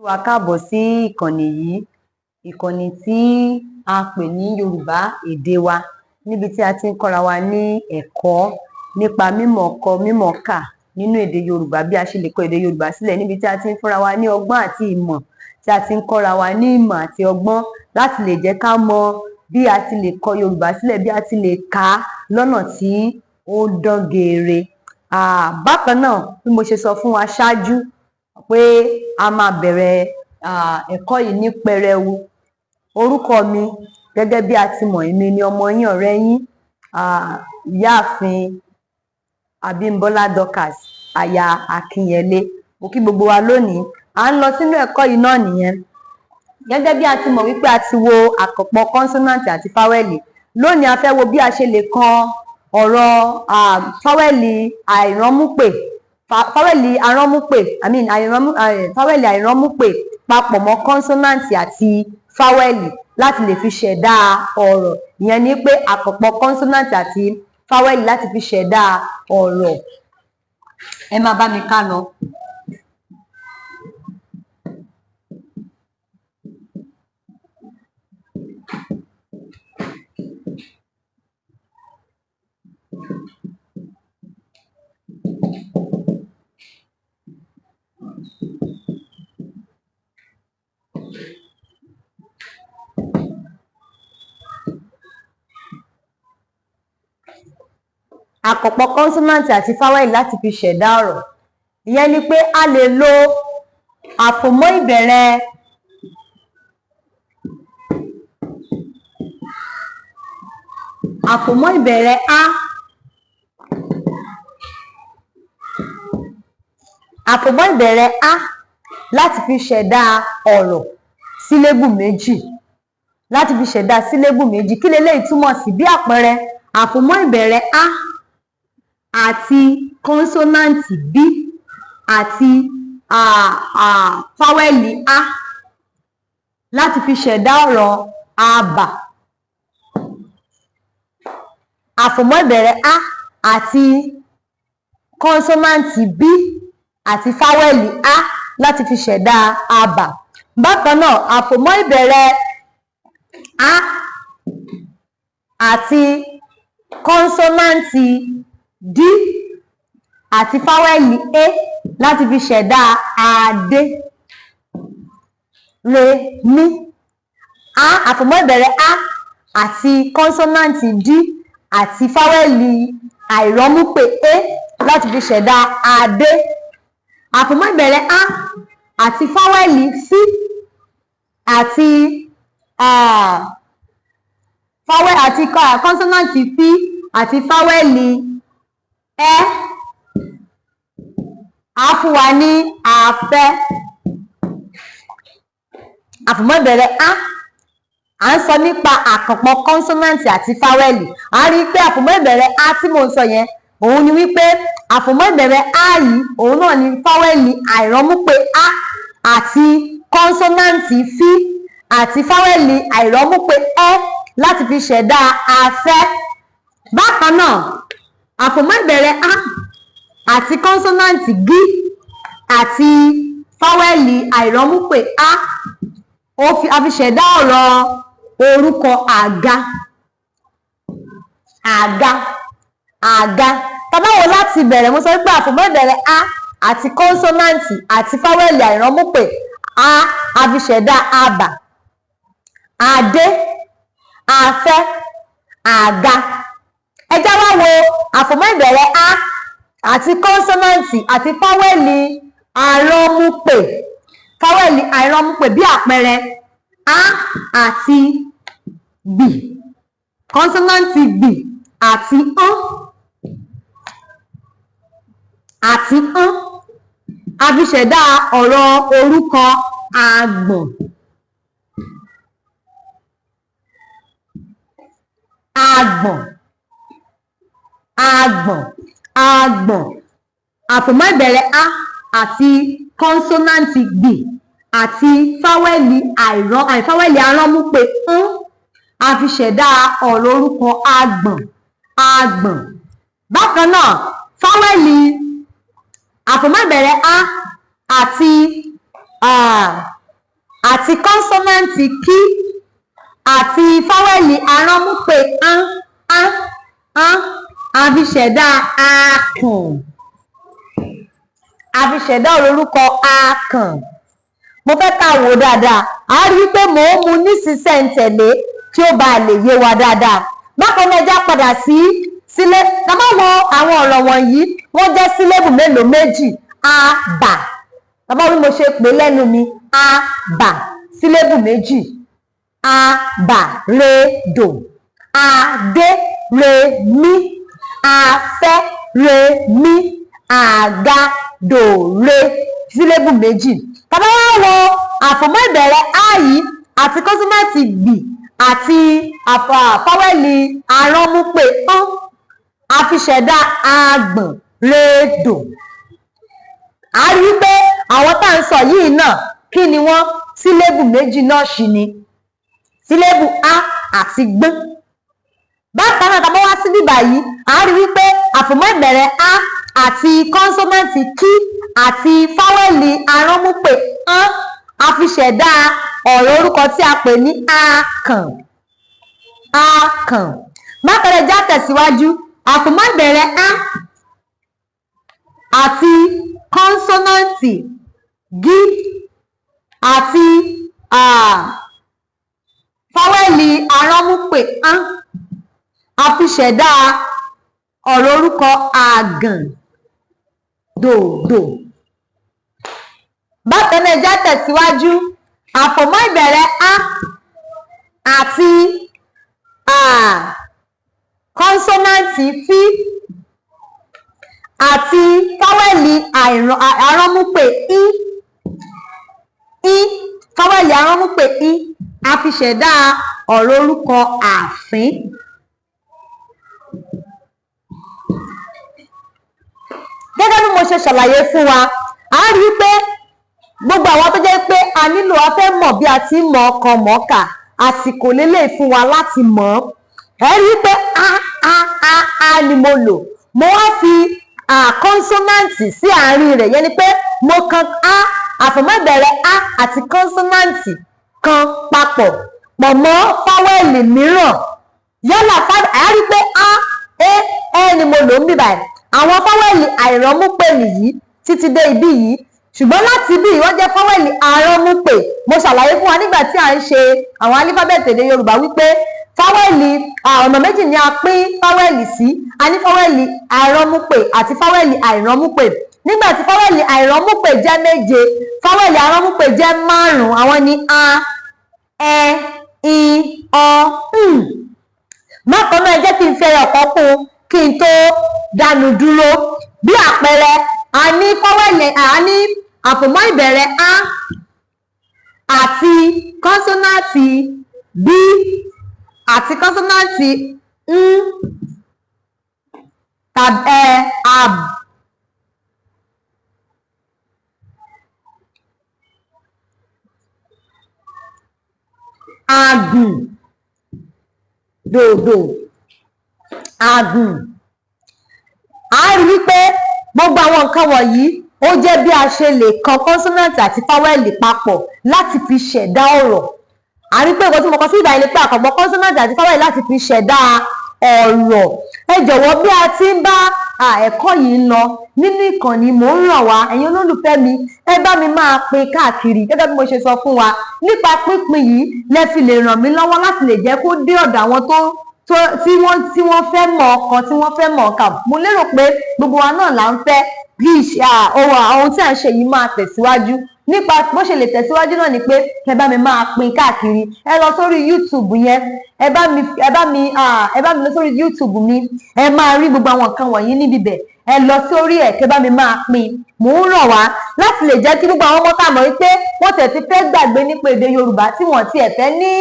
Wa káàbọ̀ sí ìkànnì yìí, ìkànnì tí a pè ní Yorùbá Èdè Wa, níbi tí a ti ń kọ́ra wa ní ẹ̀kọ́ nípa mímọ̀ kọ, mímọ̀ kà nínú èdè Yorùbá, bí a ṣe lè kọ èdè Yorùbá sílẹ̀, níbi tí a ti ń fúnra wa ní ọgbọ́n àti ìmọ̀, tí a ti ń kọ́ra wa ní ìmọ̀ àti ọgbọ́n láti lè jẹ́ ká mọ bí a ti lè kọ Yorùbá sílẹ̀, bí a ti lè kà á lọ́nà tí ó dán geere. Bákan náà, bí mo ṣe sọ fún wa ṣáájú pé a máa bẹ̀rẹ̀ ẹ̀kọ́ yìí ní pẹrẹwu. Orúkọ mi, gẹ́gẹ́ bí a ti mọ̀, èmi ni ọmọ yín, ọ̀rẹ́ yín, Ìyáàfin Abímbọ́lá Dorcas, aya Akínyẹlé. Mo kí gbogbo wa lónìí. À ń lọ sínú ẹ̀kọ́ yìí náà nìyẹn. Gẹ́gẹ́ bí a ti mọ̀ wípé a ti wo àkànpọ̀ kọ́nsọ́nàǹtì àti fáwẹ́lì, lónìí a fẹ́ wo bí a ṣe lè kan ọ̀rọ̀ fáwẹ́lì àìránmúpè, fáwẹ́lì aránmúpè, I mean àìránmú, fáwẹ́lì àìránmúpè papọ̀ mọ́ kọ́nsọ́nàǹtì àti fáwẹ́lì láti lè fi ṣẹ̀dá ọ̀rọ̀. Ìyẹn ni pé àkànpọ̀ kọ́nsọ́nàǹtì àti fáwẹ́lì láti fi ṣẹ̀dá ọ̀rọ̀. Ẹ máa bá mi ká lọ. Àkànpọ̀ kọ́nsọ́nàǹtì àti fáwẹ́lì láti fi ṣẹ̀dá ọ̀rọ̀. Ìyẹn ni pé a lè lo àfòmọ́ ìbẹ̀rẹ̀ a, àfòmọ́ ìbẹ̀rẹ̀ a láti fi ṣẹ̀dá ọ̀rọ̀ sílébù méjì, láti fi ṣẹ̀dá sílébù méjì. Kí leléyìí túmọ̀ sí? Bí àpẹẹrẹ, àfòmọ́ ìbẹ̀rẹ̀ a àti kọ́nsọ́nàǹtì b àti fáwẹ́lì a láti fi ṣẹ̀dá ọ̀rọ̀ abà. Àfòmọ́ ìbẹ̀rẹ̀ a àti kọ́nsọ́nàǹtì b àti fáwẹ́lì a láti fi ṣẹ̀dá abà. Bákan náà, àfòmọ́ ìbẹ̀rẹ̀ a àti kọ́nsọ́nàǹtì d àti fáwẹ́lì a láti fi ṣẹ̀dá adé. Re, mí. A, àfòmọ́ ìbẹ̀rẹ̀ a àti kọ́nsọ́nàǹtì d àti fáwẹ́lì àìrọ́múpè a láti fi ṣẹ̀dá adé. Àfòmọ́ ìbẹ̀rẹ̀ a àti fáwẹ́lì f àti fáwẹ́ àti kọ́nsọ́nàǹtì p àti fáwẹ́lì ẹ á fún wa ní afẹ́. Àfòmọ́ ìbẹ̀rẹ̀ a, à ń sọ nípa àkànpọ̀ kọ́nsọ́nàǹtì àti fáwẹ́lì. A rí i pé àfòmọ́ ìbẹ̀rẹ̀ a tí mò ń sọ yẹn, òun ni wípé àfòmọ́ ìbẹ̀rẹ̀ a yìí, òun náà ni fáwẹ́lì àìrọ́múpè a àti kọ́nsọ́nàǹtì f àti fáwẹ́lì àìrọ́múpè ẹ láti fi ṣẹ̀dá afẹ́. Bákan náà, àfòmọ́ ìbẹ̀rẹ̀ a àti kọ́nsọ́nàǹtì g àti fáwẹ́lì àìrọ́múpè a, a fi ṣẹ̀dá ọ̀rọ̀ orúkọ àga. Àga, àga. Tá bá wò láti bẹ̀rẹ̀, mo sọ wípé àfòmọ́ ìbẹ̀rẹ̀ a àti kọ́nsọ́nàǹtì àti fáwẹ́lì àìrọ́múpè a, a fi ṣẹ̀dá abà, adé, afẹ́, àga. Ẹ já wá wo àfòmọ́ ìbẹ̀rẹ̀ a àti kọ́nsọ́nàǹtì àti fáwẹ́lì àrọ́múpè, fáwẹ́lì àìrọ́múpè. Bí àpẹẹrẹ, a àti gbì, kọ́nsọ́nàǹtì gbì àti ọ́n, àti ọ́n, a fi ṣẹ̀dá ọ̀rọ̀ orúkọ àgbọ̀n. Àgbọ̀n, àgbọ̀n, àgbọ̀n. Àfòmọ́ ìbẹ̀rẹ̀ a àti kọ́nsọ́nàǹtì gbì àti fáwẹ́lì àìrọ́, fáwẹ́lì aránmúpè ń, a fi ṣẹ̀dá ọ̀rọ̀ orúkọ àgbọ̀n, àgbọ̀n. Bákan náà, fáwẹ́lì àfòmọ́ ìbẹ̀rẹ̀ a àti àti kọ́nsọ́náǹtì kí àti fáwẹ́lì aránmúpè án án án, a fi ṣẹ̀dá akàn. A fi ṣẹ̀dá orúkọ akàn. Mo fẹ́ ká wò dáadáa. A rí i pé mò ń mu ní sísẹ̀ntẹ̀lé kí ó bàa lè yé wa dáadáa. Bákan náà, já padà sí sílé. Ká má wo àwọn ọ̀rọ̀ wọ̀nyí, wọ́n jẹ́ sílébù mélòó? Méjì. A bà. Bàbá bí mo ṣe pè lẹ́nu mi, a bà, sílébù méjì. A bà re dò, a dé re mí, a fẹ́ re mí, àga dò re, sílébù méjì. Tàbá wá wo àfòmọ́ ìbẹ̀rẹ̀ a yìí àti kọ́nsọ́náǹtì gbì àti fáwẹ́lì aránmúpè án, a fi ṣẹ̀dá agbọ̀n rédò. A rí i pé àwọn tá à ń sọ yìí náà, kí ni wọ́n? Sílébù méjì náà sì ni, sílébù a àti gbọ́n. Bákan náà, tá a bá wá síbí báyìí, a rí wípé àfòmọ́ ìbẹ̀rẹ̀ a àti kọ́nsọ́náǹtì kí àti fáwẹ́lì aránmúpè án, a fi ṣẹ̀dá ọ̀rọ̀ orúkọ tí a pè ní akàn. Akàn. Bákan náà, já tẹ̀síwájú. Àfòmọ́ ìbẹ̀rẹ̀ a àti kọ́nsọ́náǹtì gí àti fáwẹ́lì aránmúpè án, a fi ṣẹ̀dá ọ̀rọ̀ orúkọ àgàn dòdò. Bákan náà, já tẹ̀síwájú. Àfòmọ́ ìbẹ̀rẹ̀ a àti kọ́nsọ́náǹtì fí àti fáwẹ́lì aránmúpè í í, fáwẹ́lì aránmúpè í, a fi ṣẹ̀dá ọ̀rọ̀ orúkọ àfín. Gẹ́gẹ́ bí mo ṣe ṣàlàyé fún wa, a rí i pé gbogbo àwọn tó jẹ́ pé a nílò, a fẹ́ mọ̀ bí a ti ń mọ̀ ọkàn mọ̀ọ́kà, àsìkò lélẹ̀ fún wa láti mọ̀ ọ́. Ẹ rí i pé a a a a ni mo lò. Mo wá fi kọ́nsọ́náǹtì sí àárín rẹ̀, yẹn ni pé mo kan a, àfòmọ́ ìbẹ̀rẹ̀ a àti kọ́nsọ́náǹtì kan papọ̀ pọ̀ mọ́ fáwẹ́lì mìíràn. Yálà a rí i pé a e ẹ ni mo lò ń bì báyìí. Àwọn fáwẹ́lì àìrọ́múpè nìyí títí dé ibí yìí, ṣùgbọ́n láti ibí yìí wọ́n jẹ́ fáwẹ́lì aránmúpè. Mo ṣàlàyé fún wa nígbà tí à ń ṣe àwọn álífábẹ́ẹ̀tì èdè Yorùbá wípé fáwẹ́lì ọ̀nà méjì ni a pín fáwẹ́lì sí. A ní fáwẹ́lì aránmúpè àti fáwẹ́lì àìrọ́múpè. Nígbà tí fáwẹ́lì àìrọ́múpè jẹ́ méje, fáwẹ́lì aránmúpè jẹ́ márùn-ún. Àwọn ni a, ẹ, i, ọ, ǹ. Bákan náà, ẹ jẹ́ kí n fi ẹyọ kan kún kí n tó dánu dúró. Bí àpẹẹrẹ, a ní fáwẹ́lì, a ní àfòmọ́ ìbẹ̀rẹ̀ a àti kọ́nsọ́náǹtì b àti kọ́nsọ́náǹtì n tàbí ẹ ab àgùn dòdò àgùn. A rí wípé gbogbo àwọn nǹkan wọ̀nyí, ó jẹ́ bí a ṣe lè kan kọ́nsọ́náǹtì àti fáwẹ́lì papọ̀ láti fi ṣẹ̀dá ọ̀rọ̀. A rí pé nǹkan tí mo kọ sí ìbáyìí ni pé àkànpọ̀ kọ́nsọ́náǹtì àti fáwẹ́lì láti fi ṣẹ̀dá ọ̀rọ̀. Ẹ jọ̀wọ́, bí a ti ń bá ẹ̀kọ́ yìí ń lọ nínú ìkànnì, mò ń ràn wá, ẹ̀yin olólùfẹ́ mi, ẹ bá mi máa pín káàkiri. Gẹ́gẹ́ bí mo ṣe sọ fún wa, nípa pínpín yìí lẹ fi lè ràn mí lọ́wọ́ láti lè jẹ́ kó dé ọ̀dọ̀ àwọn tó tí wọ́n fẹ́ mọ̀ ọkàn, tí wọ́n fẹ́ mọ̀ ọkà. Mo lérò pé gbogbo wa náà là ń fẹ́ bí ohun tí à ń ṣe yìí máa tẹ̀síwájú. Nípa bó ṣe lè tẹ̀síwájú náà ni pé ẹ bá mi máa pín káàkiri. Ẹ lọ sórí YouTube yẹn, ẹ bá mi ẹ bá mi ẹ bá mi lọ sórí YouTube mi, ẹ máa rí gbogbo àwọn nǹkan wọ̀nyí níbi bẹ̀. Ẹ lọ sórí ẹ̀, kẹ́ bá mi máa pín. Mò ń rọ̀ wá láti lè jẹ́ kí gbogbo àwọn ọmọ tá a mọ̀ wípé wọ́n tẹ̀ ti fẹ́ gbàgbé nípa èdè Yorùbá, tí wọ́n tiẹ̀ fẹ́ ní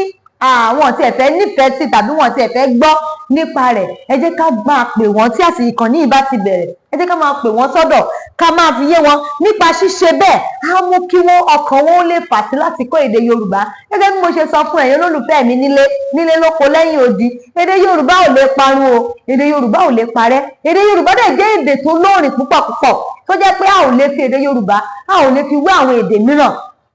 àwọn tí ẹ fẹ́ nífẹ̀ẹ́ sí tàbí wọ́n tí ẹ fẹ́ gbọ́ nípa rẹ̀, ẹ jẹ́ ká máa pè wọ́n. Tí àsìkò ìkànnì yìí bá ti bẹ̀rẹ̀, ẹ jẹ́ ká máa pè wọ́n sọ́dọ̀, ká máa fi yé wọn. Nípa ṣíṣe bẹ́ẹ̀, á mú kí wọ́n ọkàn wọn ó lè fà sí láti kọ́ èdè Yorùbá. Gẹ́gẹ́ bí mo ṣe sọ fún ẹ̀yin olólùfẹ́ mi nílé nílé lóko lẹ́yìn odi, èdè Yorùbá ò lè parun o, èdè Yorùbá ò lè parẹ́. Èdè Yorùbá dẹ̀ jẹ́ èdè tó lóòrìn púpọ̀ púpọ̀, tó jẹ́ pé a ò lè fi èdè Yorùbá, a ò lè fi wé àwọn èdè mìíràn.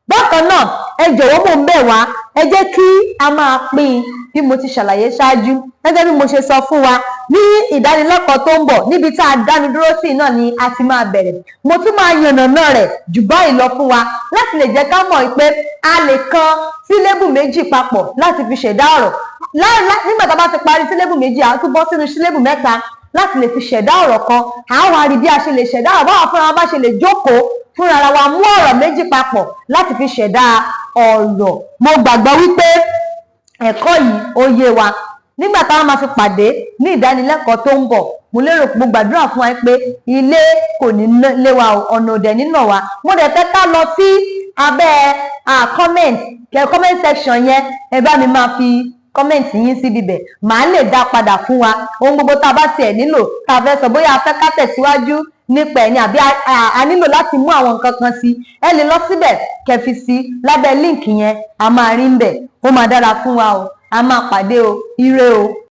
Bákan náà, ẹ jọ̀wọ́, mò ń bẹ̀ wá, ẹ jẹ́ kí a máa pín in bí mo ti ṣàlàyé ṣáájú. Gẹ́gẹ́ bí mo ṣe sọ fún wa, ní ìdánilẹ́kọ̀ọ́ tó ń bọ̀, níbi tá a dánu dúró sí náà ni a ti máa bẹ̀rẹ̀. Mo tún máa yànnàná rẹ̀ jù báyìí lọ fún wa láti lè jẹ́ ká mọ̀ pé a lè kan sílébù méjì papọ̀ láti fi ṣẹ̀dá ọ̀rọ̀. Nígbà tá a bá ti parí sílébù méjì, à ń tún bọ́ sínú sílébù mẹ́ta láti lè fi ṣẹ̀dá ọ̀rọ̀ kan. À ń wá rí bí a ṣe lè ṣẹ̀dá ọ̀rọ̀, báwa fúnra wa bá ṣe lè jókòó fúnra wa mú ọ̀rọ̀ méjì papọ̀ láti fi ṣẹ̀dá ọ̀rọ̀. Mo gbàgbọ́ wípé ẹ̀kọ́ yìí ó yé wa. Nígbà táwọn máa fi pàdé ní ìdánilẹ́kọ̀ọ́ tó ń bọ̀, mo lérò, mo gbàdúrà fún wa pé ilé kò ní lé wa, ọ̀nà òdẹ̀ nínà wa. Mo dẹ̀ fẹ́ ká lọ sí abẹ́ comment, kẹ comment section yẹn, ẹ bá mi máa fi comment yín síbi bẹ̀, màá lè dá padà fún wa. Ohun gbogbo tá a bá tiẹ̀ nílò, tá a fẹ́ sọ, bóyá a fẹ́ ká tẹ̀síwájú nípa ẹ̀ ni àbí a nílò láti mú àwọn nǹkan kan sí, ẹ lè lọ síbẹ̀ kẹ́ fi sí lábẹ́ link yẹn, a máa rí ń bẹ̀. Ó máa dára fún wa o. A máa pàdé o. Ire o.